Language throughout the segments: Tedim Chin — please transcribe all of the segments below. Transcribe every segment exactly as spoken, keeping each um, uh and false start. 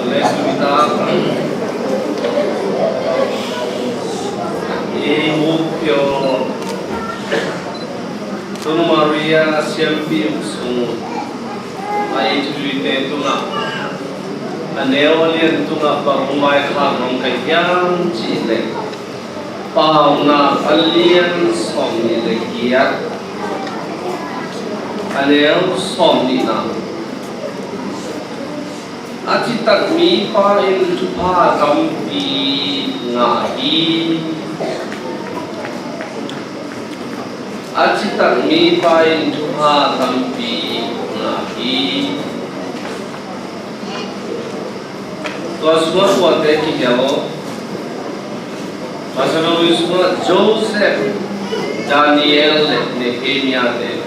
Le tuni tak i Mukpio Tun Maria siampi sung a i thuite tungah a neu a lian tungah bang vaikhak nuam ka hiam cih leh, Paunak a lian sawmnih le giat, a neu sawmnihna. A citak mipa in thupha tampi ngah hi. A citak mipa in thupha tampi ngah hi. Tua sungah tuate kihel. Pastor sungah Joseph, Daniel le Nehemiah te.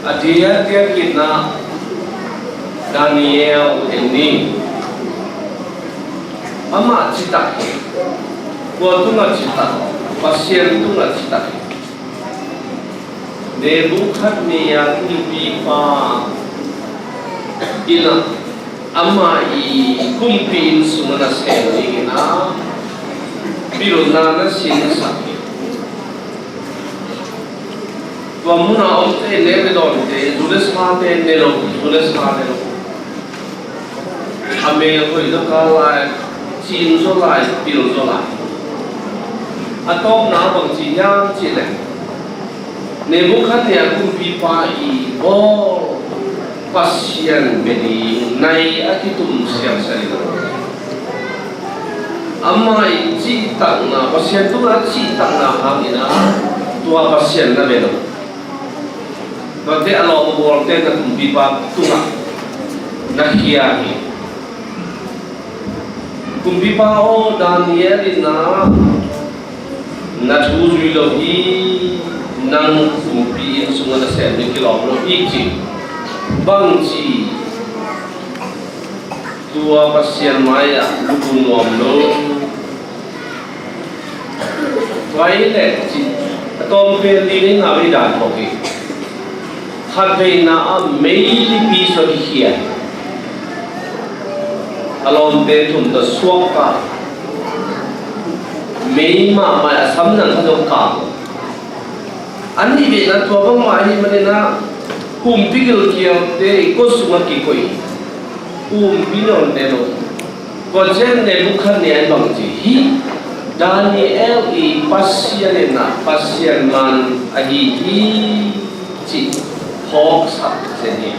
A diakdiak in ah Daniel en ni. Amah citak hi. Kua tungah citak? Pasian tungah citak hi. Nebukhadnezzar kumpipa in ah ama i kumpi inn sungah nasem dingin ah pilna na sinsak hi. Tua munah omte ne le dawnte, zu le sate ne lo, zu le sa ne lo. A mel hoih zaw kal lai, cin zaw lai, pil zaw lai. A tawpna bang ci hiam cih leh, Nebukhadnezzar kumpipa i bawl Pasian bia ding nai a kitum siamsiam in, ama i cihtakna, Pasian tungah cihtakna hangin ah tua Pasian na bia lo. Tuate a lawm bawlte na kumpipa tungah na khia hi. Kumpipa aw, Daniel in ah na thu zui lo hi, nang kumpi inn sungah nasem ding kilawm lo hi ci. Bangci tua Pasian mai-ah lupu nuam lo. Tua hi leh ci, a tawm pen li nei ngah vei dan mawk hi. Khat veina ah meilipi sua kikhia hi. A lawmte thum tawh suak ka, mei mahmah a sam nang kha zong kang. A nih veina tua bangmah ahih manin ah kumpi gilkialte i kua sungah kikoih hi. Kumpi nawnte lo. Tua ciang Nebukhadnezzar in bang ci hi, Daniel i Pasian in ah Pasian man ahi hi cih phawksak zen hi.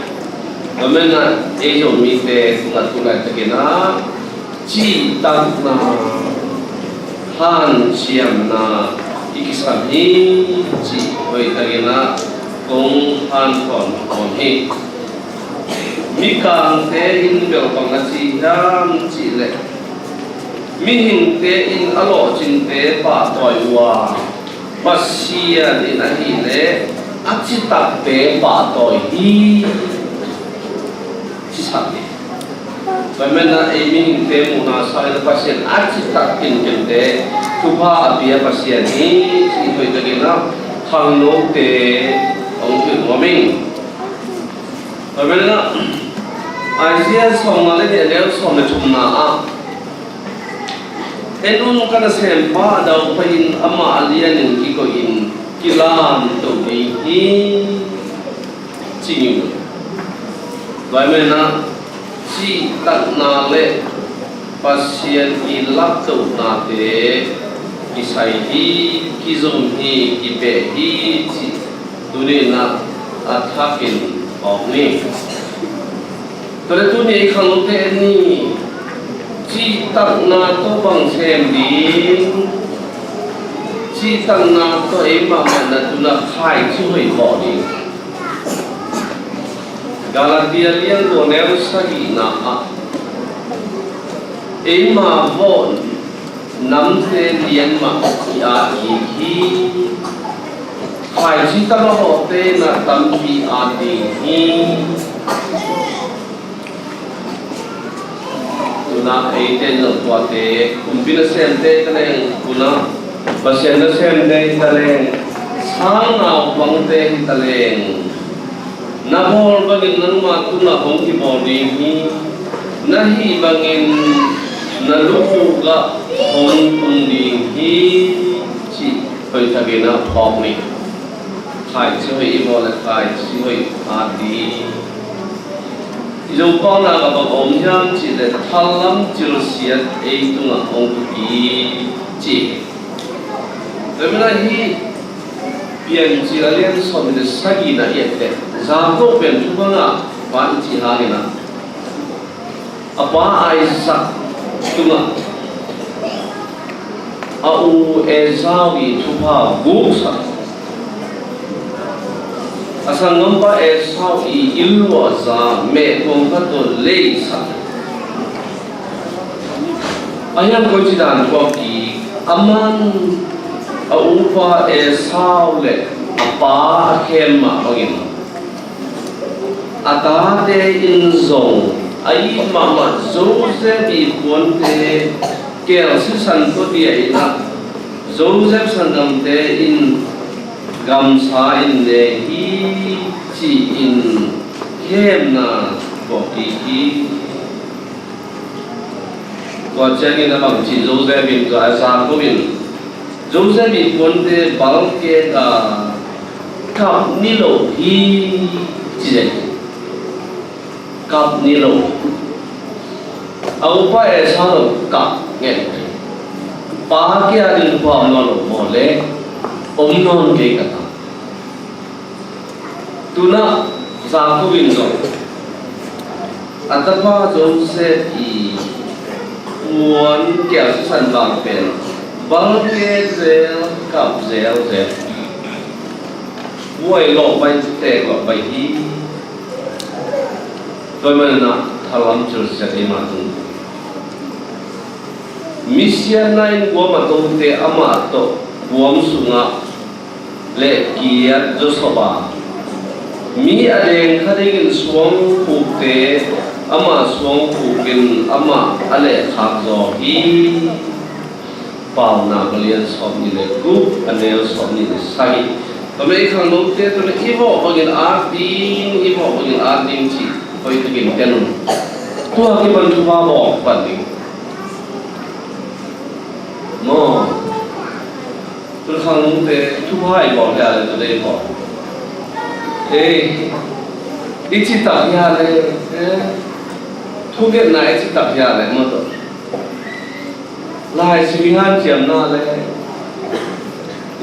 Tua manin ah ei Zomite tungah tu laitakin ah cihtakna, hanciamna i kisam hi cih hoihtakin ah kong hanthawn nuam hi. Mikangte in bel bang a ci hiam cih leh, mihingte in a lawhcinte pahtawi uh a, Pasian in ahih leh a citakte pahtawi hi, cisak hi. Tua manin ah ei mihingte muhna sangin Pasian a citak kinkinte thupha a pia Pasian hi cih hoihtakin ah khangnote hong hilh nuam ing. Tua manin ah Isaiah sawmnga le nih, a neu sawm le thumna ah, en un, ka nasempa a dau pah-in amah a lianin kikoihin kilamto ding hi, ci ngiungeu. Tua manin ah cihtakna le Pasian i laptohnate kisai hi, kizom hi, kipeh hi cih tuni-in ah a thakin awk ni. Tua leh tuni i khangnote en ni. Cihtakna tawh bang sem ding? Cihtakna tawh eimah mah na tun ah khaici hoih vawh ding. Galatia lian kua, neu sagihna ah eima vawh namte lian mah i at ding hi. Khaici tawh a vawhte na tampi at ding hi. Tuna eite in zong tuate, kumpi nasemte hi taleng, tuna Pasian nasemte hi taleng, sang naupangte hi taleng, Na bawl bangin nangma tungah hong kibawl ding hi. Na hih bangin na lukhuk ah hong tung ding hi, cih hoih takin a phawk ni. Khaici hoih i bawl leh khaici hoih at ding. I Zopau na ka bang om hiam cih leh thallam cilsiat ei tungah hong tung hi, ci. Tua manin hih Piancil a lian sawm le sagihna i et leh Jakob pen thupha ngah pa i cih hangin ah, a pa Isaac tungah a u Esau i thupha guksak, a sanggampa Esau i inn luahza mehkuang khat tawh leisak. A hiang koici dan tua kik, aman a upa Esau le a pa a khem mah bangin a tate in zong a it mahmah Joseph i puante kel sisan tawh dia in ah, Joseph sanggamte in gamsa in ne hi, ci-in khemna buak kik hi. Tua ciangin a bang ci Joseph in, tua Jakob in Joseph i puante balkek a, kap ni lo hi, ci zen. Kap ni lo. A upa Esau lo kap ngen. Pa kia ding pa om lo maw le, om nawn kei ka ta. Tuna Jakob in zong a tapa Joseph i puan kial sisan bang pen balkek zel, kap zelzel, buai lawh bai, tek lawh bai hi. Tua manin ah thallam cilsiat ei mah tung. Misiatna in kuam a tote amah tawh kuam sungah lehkiat zawsop a, mi a deng kha dingin suangkhukte amah suangkhuk in amah a lehkhak zaw hi. Paunak a lian sawmnih le guk, a neu sawmnih le sagih. Tua manin i khangnote tawh le i vawh bangin at ding, i vawh bangin at ding cih hoih takin en un. Tua kipan thupha bawl pan ding. Maw. Tua khangnote thupha i bawl hia le, tua dei bawl. Ei, i citak hia le, eh? Thungetna i citak hia le, maw tawh. Lai sim i hanciamna le,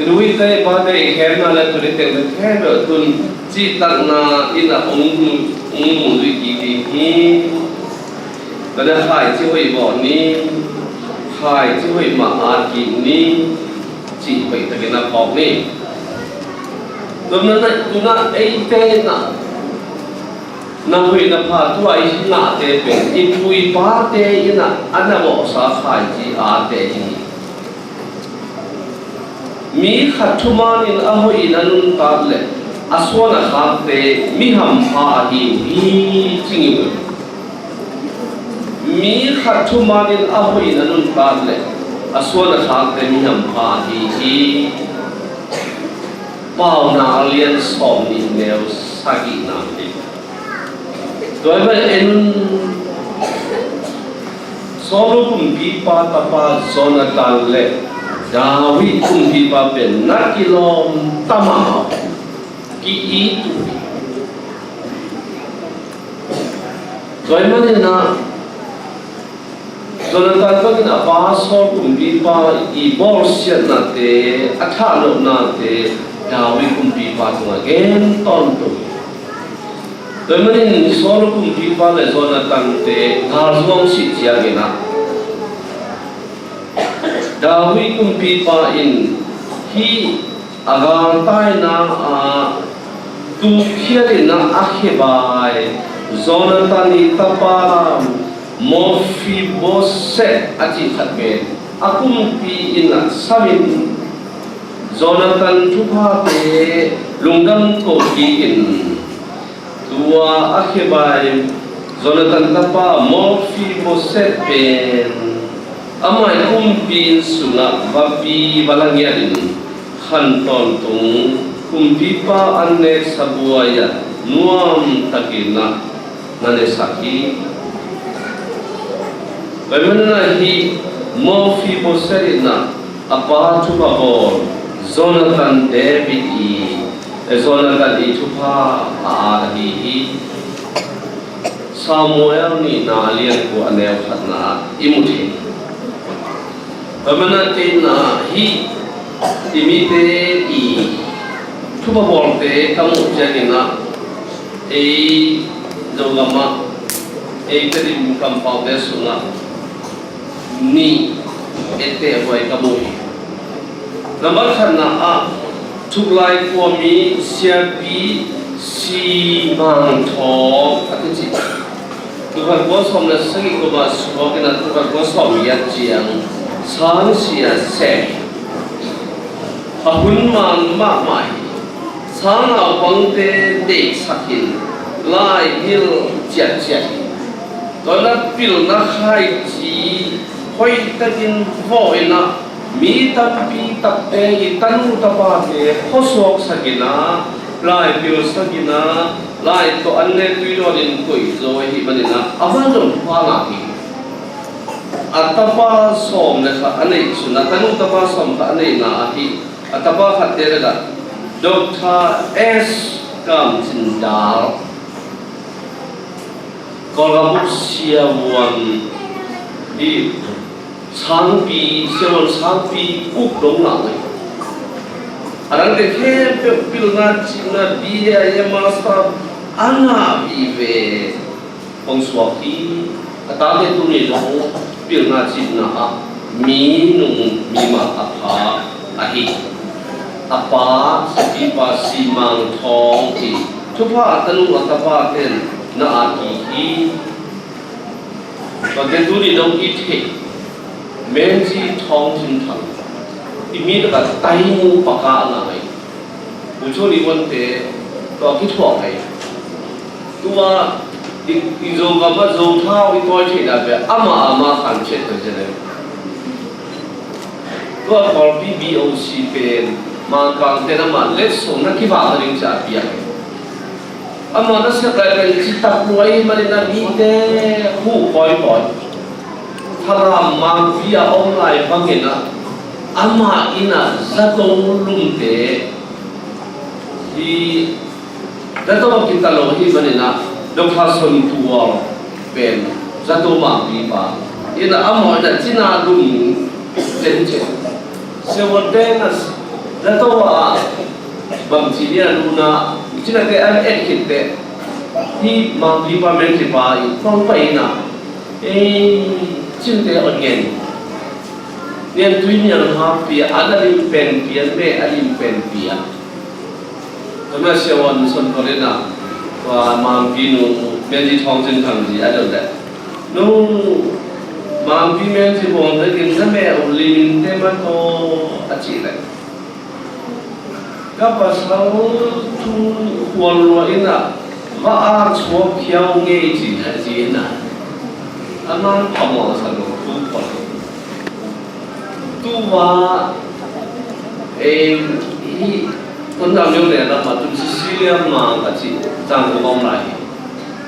i nu i te i pate i khemna le, tuni teng le khempeuh tun cihtakna in a hong mu, hong mu lui kik ding hi. Tua le khaici hoih bawl ni, khaici hoih mah at kik ni, cih hoih takin a phawk ni. Tua manin tuna eite na, na hoih na pha tua i ngahte pen i pu i pate in a, a na bawhsa khaici ate hi. Mi khat thumanin a hoih in a nuntak leh a suan a khakte mi hampha ahi uh hi, ci ngei uh. Mi khat thumanin a hoih in a nuntak leh a suan a khakte mi hampha ahi hi. Paunak a lian sawmnih neu sagihna hi. Tua hi pen en un, Saul kumpipa tapa Jonathan le David kumpipa pen na kilawm ta mah, ki-it uh hi. Tua ahih manin ah Jonathan bangin a pa Saul kumpipa i bawlsiatnate, a thahlohnate David kumpipa tungah gen tawntung hi. Tua ahih manin Saul kumpipa le Jonathan-te galzuang sih ciangin ah David kumpipa in hih a galtaina ah tukkhialin ah a khebai Jonathan i tapa Mephibosheth a cih khat pen a kumpi inn ah samin, Jonathan thuphate lungdam ko kikin, tua a khebai Jonathan tapa Mephibosheth pen amah i kumpi inn sungah vapi va la ngiatin, khan tawntung kumpipa an neksa buai-ah nuam takin ah na nesak hi. Tua ahih manin ah hih Mephiboset in ah a pa thupha bawl Jonathan, David i, eh, Jonathan i thupha a at ahi hi. Samuel nihna a lian kua a neu khatna ah i mu thei. Tua ahih manin ah kei in ah hih i mite i thupha bawlte ka muh ciangin ah ei Zogam ah ei Tedim kampaute sungah nih etteh huai ka mu hi. Nambat khatna ah Thuklai khuami Siapi Si Mang Thawng a kici. Tul khat kua sawm le sagih kum ah suak in ah tul khat kua sawm giat ciang sang sia sem hi. A hun man mahmah hi. Sang naupangte deihsak in laihilh ciatciat hi. Tua in ah pilna khaici hoihtakin vawh in ah mi tampi takte i tanu tapate khuasuaksak in ah, laipilsak in ah, lai tawh an le tui dawn in koihzaw ahih manin ah amah zong pha ngah hi. A tapa sawm le khat a neih sun ah, tanu tapa sawm khat a neihna ahi. A tapa khatte lakah Doctor S Kam Cin Dal, Kawlgam uk siavuan hi. Sangpi, siavuan sangpi uk dong ngah mai. A dangte khempeuh pilna cihna B A, M A, master a ngah vive. Hong suak hi. A tate tuni dong pilna cihna ah mi nung mi mah a pha ahi. A pa, siapipa Si Mang Thawng hi. Thupha a tanu a tapate in na at hi. Tate tuni dong i theih Menzi Thawng Cin Thang i mi lakah Taimu paka a ngah hi. Pu Cho Ni Won te tua kithuah hi. Tua i, i Zogam ah Zothau i tawi theihna pen amah amah khan chet tua cih leh. Tua Kawlpi B O C pen Mangkang ten amah letsong na kivak nading ci a piak hi. Amah nasep lai pen citak lua ahih manin a mite huh kawikawi. Falam Mangpi a om lai bangin a, amah in a zato lumte hi. Zato a kita lo ahih manin a, Doctor Son Tual pen zato Mangpipa in a, amah in a cina lum cencen. Siavuante in a zato a bangci dia luna cinate an et khitte, hih Mangpipa Menzipa i kong pai in a, ei, cinte on ngen. Nian tui niang hapia, an a lim pen pia, me a lim pen pia. Tua mah siavuan Son Tual in a, tua Mangpi nu Menzi Thawng Cin Thang zi a dot leh, nu, Mangpi Menzi Thawng Cin Thang zi a me a lim in te ma to a ci leh. Ka pasal thu khual lua in a, va a chuak khiau ngei ci a ci in a. A man phamawh sa lo thu khual. Tuva, eh, hi, Tonzang Myo ne lam a tun Cecilia Mang a ci zang ko bang lai.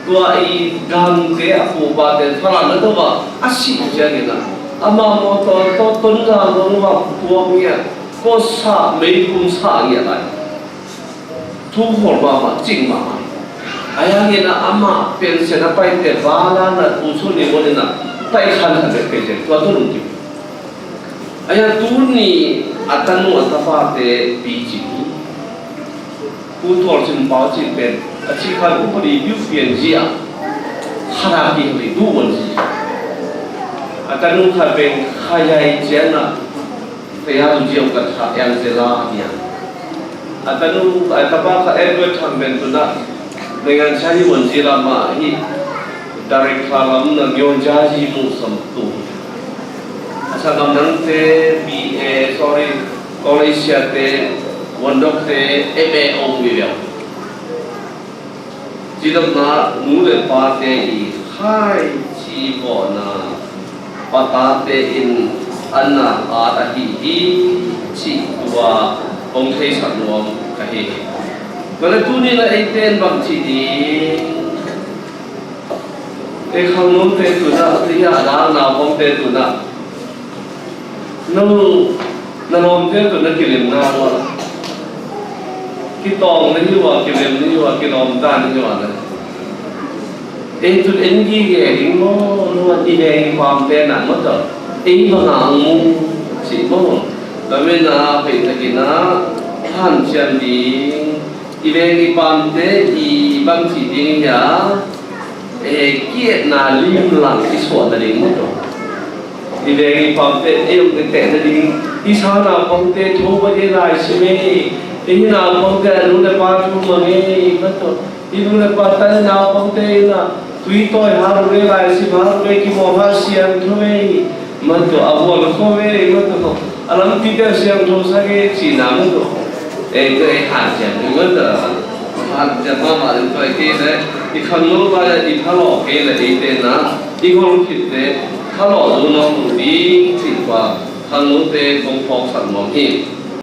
Tua i gangte a pupate Falam na tuva a si ciangin a, ama mawtaw tawh Tonzang dong va puak ngiat, kawsa meikum sa ngiat lai. Thu khual mahmah, cing mahmah. A yang in a, amah pension a paite vala na tu su ni mo ni na, tai khan khan pe pe tua tu lungkim. A yang tuni a tanu a tapate pi cing hi. Pu Tual Cin Pau cin pen a ci khan upadi biu pian zia. Khara pi hali du wan zi. A tanu kha pen khayai cian a. Kaya tu ziau ka tha yang zela nia. A tanu, a tapa kha Edward Thang pen tu na. Dengan cari wan zela ma hi. Director lam na ngion jaji mu sam tu. A sa gam nang te B A, sorry, College sia te, wandok te, M A ong mi liao. Cidamna nu le pate i khaici vawhna patate in an na at ahi hi cih tua hong theisak nuam ka hi hi. Male tuni na eite in bang ci ding? Ei khangnote tuna, ei a dang naupangte tuna, no, na lawmte tuna kilemna uh a, kitawng na hi uh a, kilem na hi uh a, kilawmta na hi uh a, na ei tun en gige ding maw, no, i veng i pamte na maw tawh ei bang a hong mu ci maw. Tua mena pei takin a hanciam ding, i veng i pamte i bang ci ding hia, e, ki-etna limlang i suahna ding maw tawh. I veng i pamte ei hong tehna ding, i sa naupangte tho va ei lai sim ei, ei hi naupangte a nu le pa thu mang ei maw tawh. I nu le pa ta naupangte in a tui tawi hal uh ei lai sim hal uh ei, kimawl hal siangtho ei maw tawh, a vual khawm ei maw tawh, a lampite siangtho sak ei cihna maw tawh. Ei tawh ei hanciam ding maw tawh. Hanciam mahmah ding tua hi kei leh i khangno lai-ah i phalawh kei leh eite na i gol khitte phalawh zo nuam lo ding cih tua khangnote kong phawksak nuam hi.